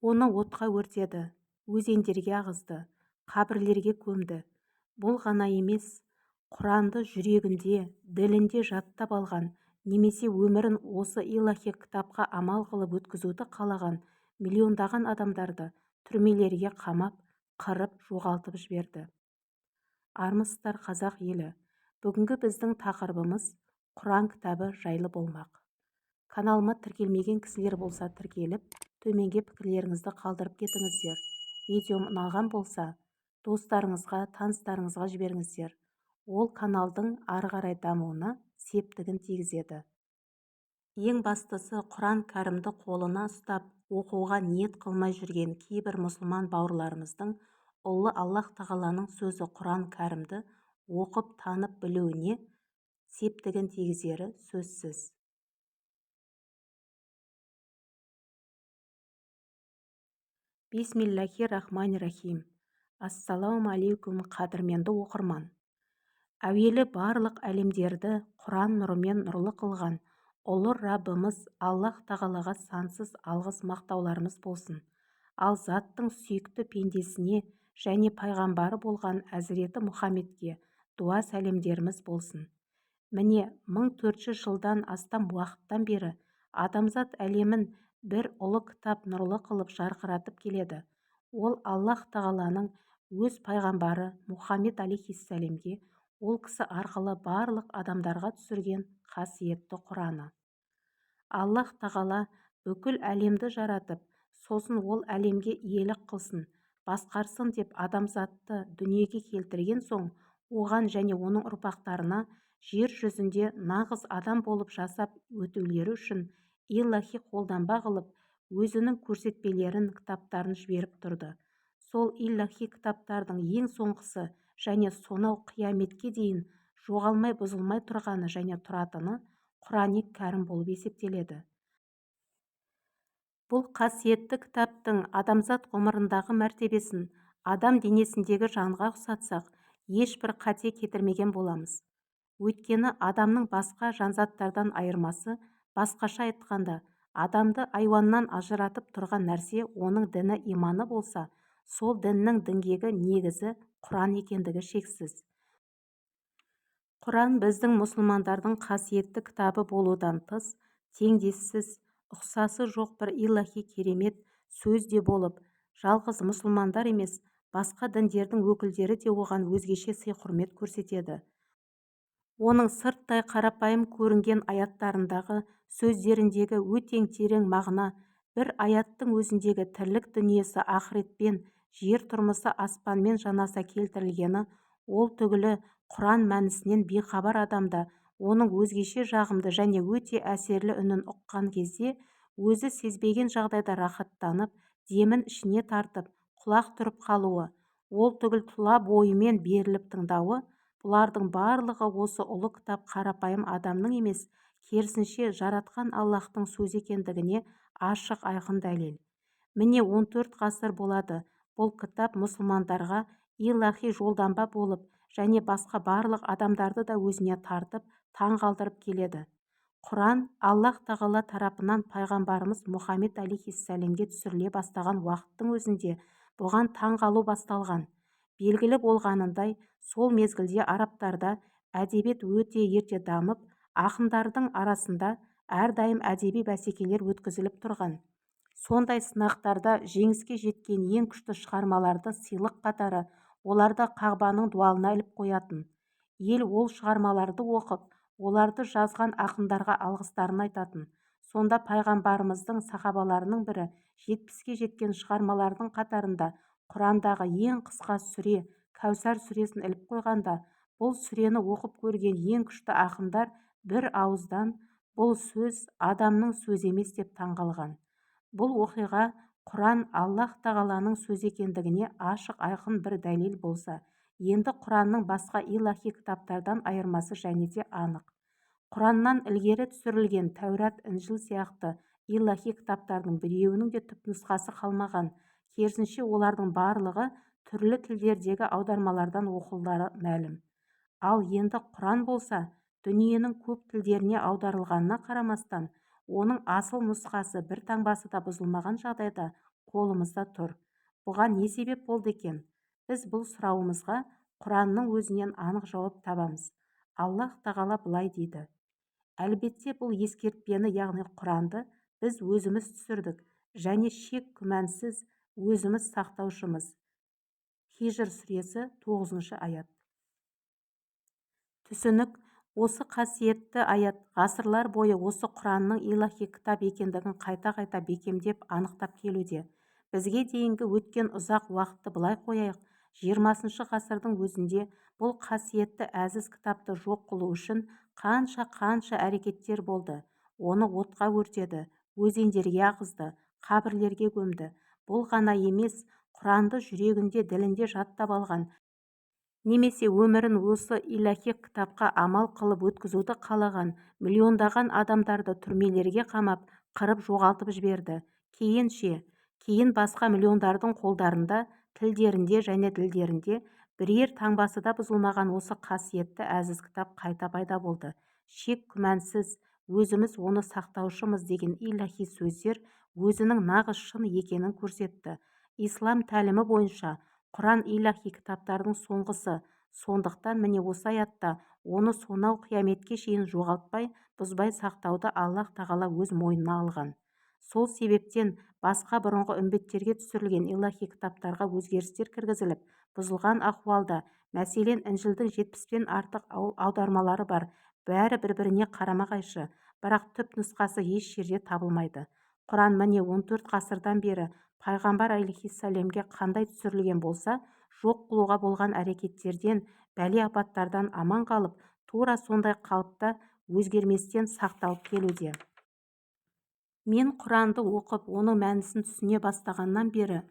Оны отқа өртеді, өзендерге ағызды, қабірлерге көмді. Бұл ғана емес, Құранды жүрегінде, ділінде жаттап алған немесе өмірін осы илаһи кітапқа амал қылып өткізуді қалаған миллиондаған адамдарды түрмелерге қамап, қырып, жоғалтып жіберді. Армысыздар, қазақ елі! Бүгінгі біздің тақырыбымыз Құран кітабы жайлы болмақ. Каналыма тіркелмеген кісілер болса тіркеліп, төменге пікірлеріңізді қалдырып кетіңіздер. Видеом ұнаған болса, достарыңызға, таныстарыңызға жіберіңіздер. Ол каналдың ары қарай дамуына септігін тигізеді. Ең бастысы, Құран кәрімді қолына ұстап, оқуға ниет қылмай жүрген кейбір мұсылман бауырларымыздың ұлы Аллаһ тағаланың сөзі Құран кәрімді оқып, танып білуіне септігін тигізері сөзсіз. Бисмиллахи-рахмани-рахим. Ассалаумағалейкум, қадірменді оқырман! Әуелі барлық әлемдерді Құран нұрымен нұрлы қылған ұлы Раббымыз Аллаһ тағалаға сансыз алғыс мақтауларымыз болсын. Ал заттың сүйікті пендесіне және пайғамбары болған әзіреті Мұхаммедке дуа сәлемдеріміз болсын. Міне, 1400 жылдан астам уақыттан бері адамзат әлемін бір ұлы кітап нұрлы қылып жарқыратып келеді. Ол Аллаһ тағаланың өз пайғамбары Мұхаммед алейхиссәлемге, ол кісі арқылы барлық адамдарға түсірген қасиетті Құраны. Аллаһ тағала бүкіл әлемді жаратып, сосын ол әлемге иелік қылсын, басқарсын деп адамзатты дүниеге келтірген соң, оған және оның ұрпақтарына жер жүзінде нағыз адам болып жасап өтулері үшін илаһи қолданба қылып, өзінің көрсетпелерін, кітаптарын жіберіп тұрды. Сол илаһи кітаптардың ең соңғысы және сонау қияметке дейін жоғалмай, бұзылмай тұрғаны және тұратыны Құрани кәрім болып есептеледі. Бұл қасиетті кітаптың адамзат ғұмырындағы мәртебесін адам денесіндегі жанға ұқсатсақ, ешбір қате кетірмеген боламыз. Өйткені адамның басқа жанзаттардан айырмасы, басқаша айтқанда, адамды айуаннан ажыратып тұрған нәрсе оның діні, иманы болса, сол діннің діңгегі, негізі Құран екендігі шексіз. Құран біздің мұсылмандардың қасиетті кітабы болудан тыс, теңдессіз, ұқсасы жоқ бір илаһи керемет сөз де болып, жалғыз мұсылмандар емес, басқа діндердің өкілдері де оған өзгеше сый-құрмет көрсетеді. Оның сырттай қарапайым көрінген аяттарындағы, сөздеріндегі өте терең мағына, бір аяттың өзіндегі тірлік дүниесі ақыретпен, жер тұрмысы аспанмен жанаса келтірілгені, ол түгілі Құран мәнісінен бейхабар адамда оның өзгеше жағымды және өте әсерлі үнін ұққан кезде өзі сезбеген жағдайда рахаттанып, демін ішіне тартып, құлақ түріп қалуы, ол түгіл тұла бойымен беріліп тыңдауы, бұлардың барлығы осы ұлы кітап қарапайым адамның емес, керісінше жаратқан Аллаһтың сөзі екендігіне ашық айқын дәлел. Міне, 14 ғасыр болады, бұл кітап мұсылмандарға илаһи жолданба болып және басқа барлық адамдарды да өзіне тартып, таң қалдырып келеді. Құран Аллаһ тағала тарапынан пайғамбарымыз Мұхаммед алейхиссәлемге түсіріле бастаған уақыттың өзінде бұған таң қалу басталған. Белгілі болғанындай, сол мезгілде арабтарда әдебиет өте ерте дамып, ақындардың арасында әрдайым әдеби бәсекелер өткізіліп тұрған. Сондай сынақтарда жеңіске жеткен ең күшті шығармаларды сыйлық қатары оларды Қағбаның дуалына іліп қоятын. Ел ол шығармаларды оқып, оларды жазған ақындарға алғыстарын айтатын. Сонда пайғамбарымыздың сахабаларының бірі 70-ке жеткен шығармалардың қатарында Құрандағы ең қысқа сүре, Кәусар сүресін іліп қойғанда, бұл сүрені оқып көрген ең күшті ақындар бір ауыздан бұл сөз адамның сөзі емес деп таңғалған. Бұл оқиға Құран Аллаһ тағаланың сөзі екендігіне ашық айқын бір дәлел болса, енді Құранның басқа илаһи кітаптардан айырмасы және де анық. Құраннан ілгері түсірілген Тәурат, Інжіл сияқты илаһи кітаптардың біреуінің де түпнұсқасы қалмаған, керісінше олардың барлығы түрлі тілдердегі аудармалардан оқылары мәлім. Ал енді Құран болса, дүниенің көп тілдеріне аударылғанына қарамастан, оның асыл нұсқасы бір таңбасы да бұзылмаған жағдайда Қолымызда тұр. Бұған не себеп болды екен? Біз бұл сұрауымызға Құранның өзінен анық жауап табамыз. Аллаһ Тағала былай дейді: Әлбетте, бұл ескертпені, яғни Құранды, біз өзіміз түсірдік және шек күмәнсіз өзіміз сақтаушымыз. Хижр сүресі, 9-аят. Түсінік: Осы қасиетті аят ғасырлар бойы осы Құранның илаһи кітап екендігін қайта-қайта бекемдеп, анықтап келуде. Бізге дейінгі өткен ұзақ уақытты былай қояйық, 20-ғасырдың өзінде бұл қасиетті әзіз кітапты жоқ қылу үшін қанша-қанша әрекеттер болды. Оны отқа өртеді, өзендерге ағызды, қабірлерге көмді. Бұл ғана емес, Құранды жүрегінде, ділінде жаттап алған немесе өмірін осы илаһи кітапқа амал қылып өткізуді қалаған миллиондаған адамдарды түрмелерге қамап, қырып жоғалтып жіберді. Кейін ше? Кейін басқа миллиондардың қолдарында, тілдерінде және ділдерінде бірер таңбасы да бұзылмаған осы қасиетті әзіз кітап қайта пайда болды. Шек күмәнсіз өзіміз оны сақтаушымыз деген илаһи сөздер өзінің нағыз шын екенін көрсетті. Ислам тәлімі бойынша Құран илаһи кітаптардың соңғысы. Сондықтан, міне, осы аятта оны сонау қияметке шейін жоғалтпай, бұзбай сақтауды Аллаһ Тағала өз мойнына алған. Сол себептен басқа бұрынғы үмбеттерге түсірілген илаһи кітаптарға өзгерістер кіргізіліп, бұзылған ахуалда, мәселен, Інжілдің 70-тен артық аудармалары бар, бәрі бір-біріне қарама-қайшы, бірақ түп нұсқасы еш жерде табылмайды. Құран, міне, 14 ғасырдан бері пайғамбар алейхиссалемге қандай түсірілген болса, жоқ қылуға болған әрекеттерден, бәле-апаттардан аман қалып, тура сондай қалыпта өзгерместен сақталып келуде. Мен Құранды оқып, оның мәнісін түсіне бастағаннан бері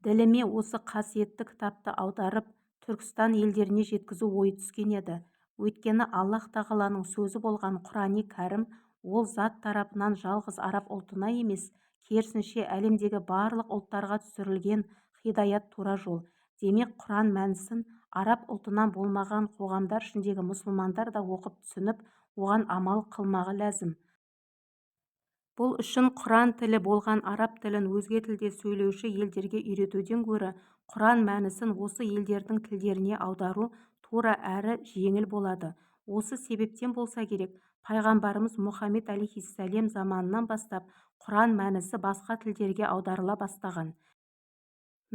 діліме осы қасиетті кітапты аударып, Түркістан елдеріне жеткізу ойы түскен еді. Өйткені Аллаһ Тағаланың сөзі болған Құрани Кәрім ол зат тарапынан жалғыз араб ұлтына емес, керісінше, әлемдегі барлық ұлттарға түсірілген хидаят, тура жол. Демек, Құран мәнісін араб ұлтынан болмаған қоғамдар ішіндегі мұсылмандар да оқып, түсініп, оған амал қылмағы ләзім. Бұл үшін Құран тілі болған араб тілін өзге тілде сөйлеуші елдерге үйретуден гөрі Құран мәнісін осы елдердің тілдеріне аудару тура әрі жеңіл болады. Осы себептен болса керек, пайғамбарымыз Мұхаммед алейхиссалем заманынан бастап Құран мәнісі басқа тілдерге аударыла бастаған.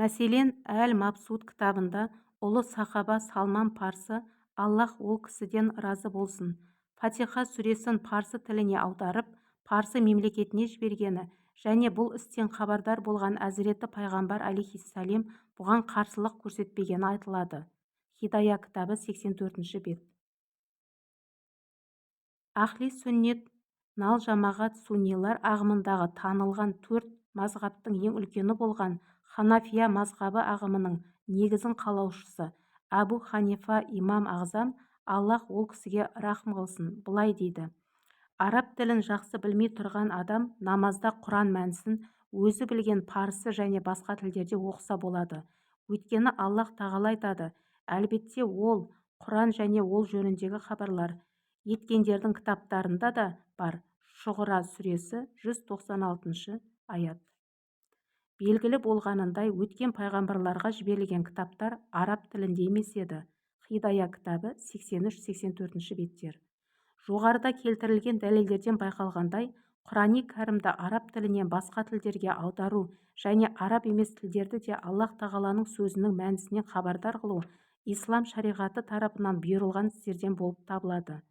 Мәселен, Әл-Мабсут кітабында ұлы сахаба Салман Парсы, Аллаһ ол кісіден разы болсын, Фатиха сүресін парсы тіліне аударып, парсы мемлекетіне жібергені және бұл істен хабардар болған әзіреті пайғамбар алейхиссалем бұған қарсылық көрсетпегені айтылады. Хидая кітабы, 84 бет. Ахли сүннет нал жамағат суннилар ағымындағы танылған төрт мазхабтың ең үлкені болған ханафия мазхабы ағымының негізін қалаушысы Әбу Ханифа имам ағзам, Аллаһ ол кісіге рахым қылсын, былай дейді: Араб тілін жақсы білмей тұрған адам намазда Құран мәнісін өзі білген парсы және басқа тілдерде оқыса болады. Өйткені Аллаһ Тағала айтады: Әлбетте, ол, Құран, және ол жөніндегі хабарлар еткендердің кітаптарында да бар. Шұғыра сүресі, 196 аят. Белгілі болғанындай, өткен пайғамбарларға жіберілген кітаптар араб тілінде емес еді. Хидая кітабы, 83-84 беттер. Жоғарыда келтірілген дәлелдерден байқалғандай, Құрани Кәрімді араб тілінен басқа тілдерге аудару және араб емес тілдерді де Аллаһ Тағаланың сөзінің мәнісінен хабардар қылу ислам шариғаты тарапынан бұйырылған істерден болып табылады.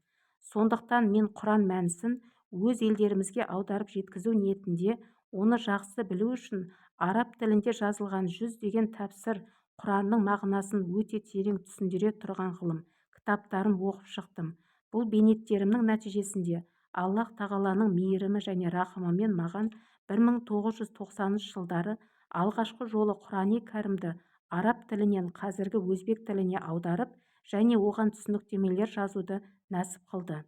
Сондықтан мен Құран мәнісін өз елдерімізге аударып жеткізу ниетінде оны жақсы білу үшін араб тілінде жазылған жүздеген тәпсір, Құранның мағынасын өте терең түсіндіре тұрған ғылым кітаптарын оқып шықтым. Бұл бейнеттерімнің нәтижесінде Аллаһ Тағаланың мейірімі және рахымымен маған 1990 жылдары алғашқы жолы Құрани Кәрімді араб тілінен қазіргі өзбек тіліне аударып және оған түсініктемелер жазуды нәсіп қылды.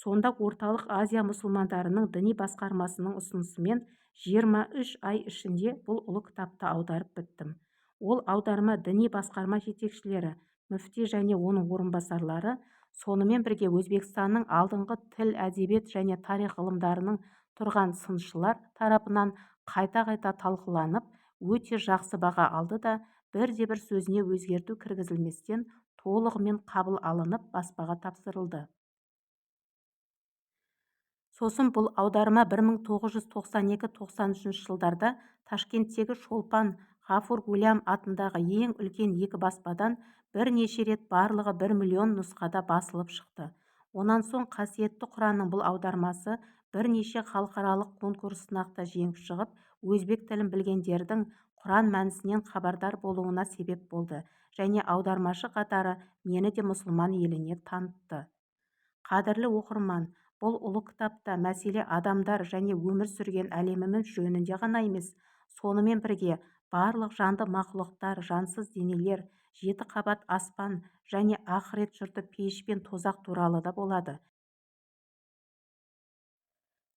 Сонда Орталық Азия мұсылмандарының діни басқармасының ұсынысымен 23 ай ішінде бұл ұлы кітапты аударып біттім. Ол аударма діни басқарма жетекшілері, мүфти және оның орынбасарлары, сонымен бірге Өзбекстанның алдыңғы тіл, әдебиет және тарих ғылымдарының тұрған сыншылар тарапынан қайта-қайта талқыланып, өте жақсы баға алды да, бірде-бір сөзіне өзгерту кіргізілместен толығымен қабыл алынып, баспаға тапсырылды. Сосын бұл аударма 1992-93 жылдарда Ташкенттегі Шолпан, Ғафур Гулям атындағы ең үлкен екі баспадан бірнеше рет барлығы 1 миллион нұсқада басылып шықты. Онан соң қасиетті Құранның бұл аудармасы бірнеше халықаралық конкурс сынақта жеңіп шығып, өзбек тілін білгендердің Құран мәнісінен хабардар болуына себеп болды және аудармашы қатары мені де мұсылман еліне танытты. Қадірлі оқырман, бұл ұлы кітапта мәселе адамдар және өмір сүрген әлеміміз жөнінде ғана емес, сонымен бірге барлық жанды мақұлықтар, жансыз денелер, жеті қабат аспан және ақырет жұрты пейіш пен тозақ туралы да болады.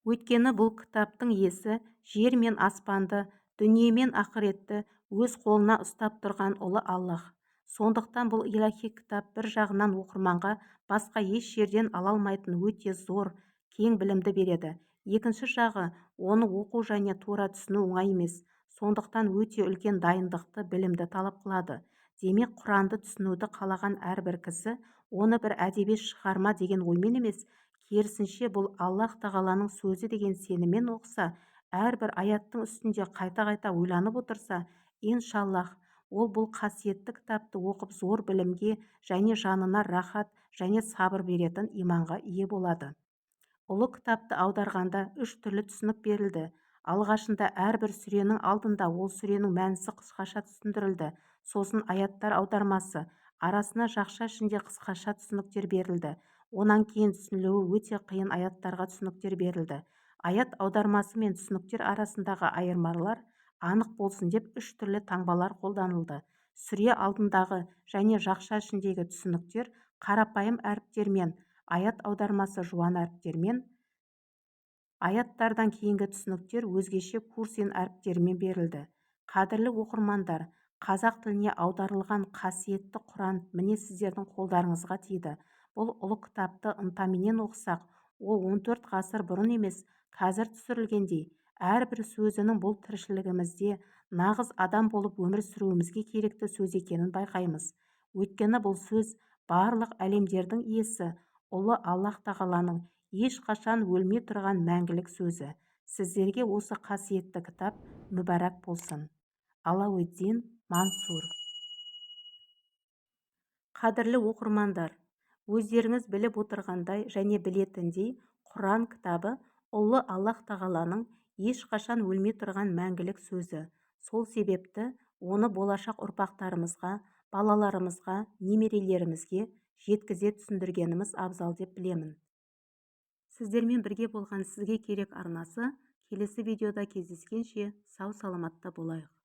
Өйткені бұл кітаптың иесі жер мен аспанды, дүние мен ақыретті өз қолына ұстап тұрған ұлы Аллах. Сондықтан бұл илахи кітап бір жағынан оқырманға басқа еш жерден ала алмайтын өте зор, кең білімді береді. Екінші жағы, оны оқу және тура түсіну оңай емес. Сондықтан өте үлкен дайындықты, білімді талап қылады. Демек, Құранды түсінуді қалаған әрбір кісі оны бір әдеби шығарма деген оймен емес, керісінше бұл Аллах тағаланың сөзі деген сеніммен оқыса, әрбір аяттың үстінде қайта-қайта ойланып отырса, иншаллах, ол бұл қасиетті кітапты оқып зор білімге және жанына рахат және сабыр беретін иманға ие болады. Ұлы кітапты аударғанда үш түрлі түсінік берілді. Алғашында әрбір сүренің алдында ол сүренің мәнісі қысқаша түсіндірілді. Сосын аяттар аудармасы, арасына жақша ішінде қысқаша түсініктер берілді. Онан кейін түсінілуі өте қиын аяттарға түсініктер берілді. Аят аудармасы мен түсініктер арасындағы айырмалар анық болсын деп үш түрлі таңбалар қолданылды. Сүре алдындағы және жақша ішіндегі түсініктер қарапайым әріптермен, аят аудармасы жуан әріптермен, аяттардан кейінгі түсініктер өзгеше курсив әріптермен берілді. Қадірлі оқырмандар, қазақ тіліне аударылған қасиетті Құран міне сіздердің қолдарыңызға тиді. Бұл ұлы кітапты ынтаменен оқысақ, ол 14 ғасыр бұрын емес, қазір түсірілгендей, әрбір сөзінің бұл тіршілігімізде нағыз адам болып өмір сүруімізге керекті сөз екенін байқаймыз. Өйткені бұл сөз барлық әлемдердің иесі, ұлы Аллах тағаланың ешқашан өлмей тұрған мәңгілік сөзі. Сіздерге осы қасиетті кітап мүбәрак болсын. Алауиддин Мансур. Қадірлі оқырмандар, өздеріңіз біліп отырғандай және білетіндей, Құран кітабы ұлы Аллах тағаланың ешқашан өлмей тұрған мәңгілік сөзі. Сол себепті оны болашақ ұрпақтарымызға, балаларымызға, немерелерімізге жеткізе түсіндіргеніміз абзал деп білемін. Сіздермен бірге болған Сізге керек арнасы. Келесі видеода кездескенше сау саламатта болайық.